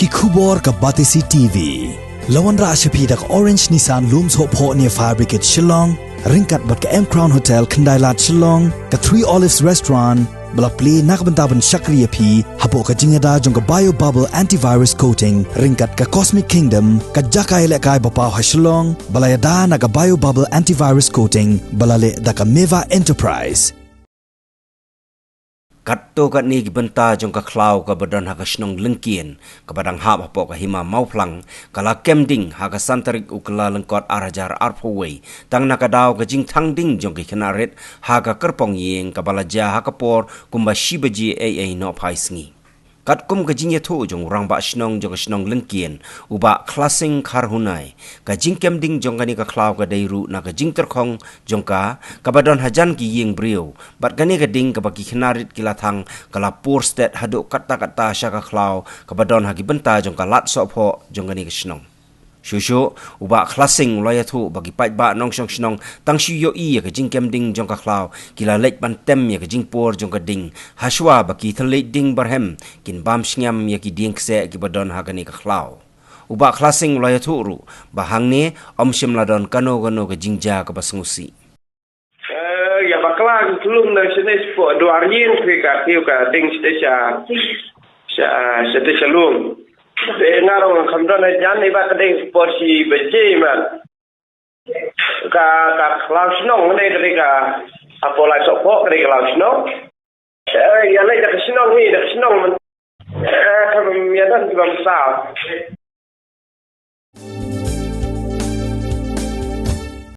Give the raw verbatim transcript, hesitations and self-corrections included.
Ki khubor ka Batesi T V. La wanrah sha phi da ka Orange Nissan Lum Sohphoh near Fire Brigade Shillong, ryngkat bad ka M Crown Hotel Khyndailad Shillong, ka Three Olives Restaurant, ba la plie na ka bynta ban shakri ïa phi hapoh ka jingïada jong ka Bio Bubble Antivirus Coating, ryngkat ka Cosmic Kingdom, ka jaka ïalehkai ba paw ha Shillong, ba la ïada na ka Bio Bubble Antivirus Coating, ba la leh da ka Meva Enterprise. Katto katne ki bynta jong ka khlaw kaba don ha ka shnong Lyngkien, kaba dang hap hapoh ka hima Mawphlang, ka la kem ding ha ka san tarik u Kyllalyngkot ar hajar arphew wei, tang na ka daw ka jingthang ding jong ki khynnah rit ha ka kyrpong ïing kaba la jia ha ka por kumba shi baje eiei nohphai sngi. Katkum ka jingïathuh jong u rangbah shnong jong ka shnong Lyngkien, u Bah Khlasing Kharhunai, ka jingkem ding jong kane ka khlaw ka dei ruh na ka jingtyrkhong jong ka, kaba don hajan ki ïing briew, bad kane ka ding kaba ki khynnah rit ki la thang ka la pur stet haduh katta katta sha ka khlaw kaba don ha ki bynta jong ka Lad Sohphoh jong kane ka shnong. Shuh shuh, u Bah Khlasing u la ïathuh ba ki paidbah nongshong shnong tang shu ïohi ïa ka jingkem ding jong ka khlaw, ki la leit ban tem ïa ka jingpur jong ka ding, hashwa ba ki thylliej ding barhem kin bam shngiam ïa ki dieng kseh kiba don ha kane ka khlaw. U Bah Khlasing u la ïathuh ruh ba hangne ym shym la don kano kano ka jingjia kaba sngewsih. Eh, ïa bakla ki klum na shane shapoh duar ïing, phi ka kiew ka ding shane sha, sha, shane sha lum. Te nga ruh ngam don hajan, i ba ka ding shapoh shi baje man. Ka, ka khlaw shnong ne ka dei ka, hapoh Lad Sohphoh ka dei ka khlaw shnong. Eh, ïa lei da ka shnong hi, da ka shnong man. Eh, ka bym ïa don ki bym saw.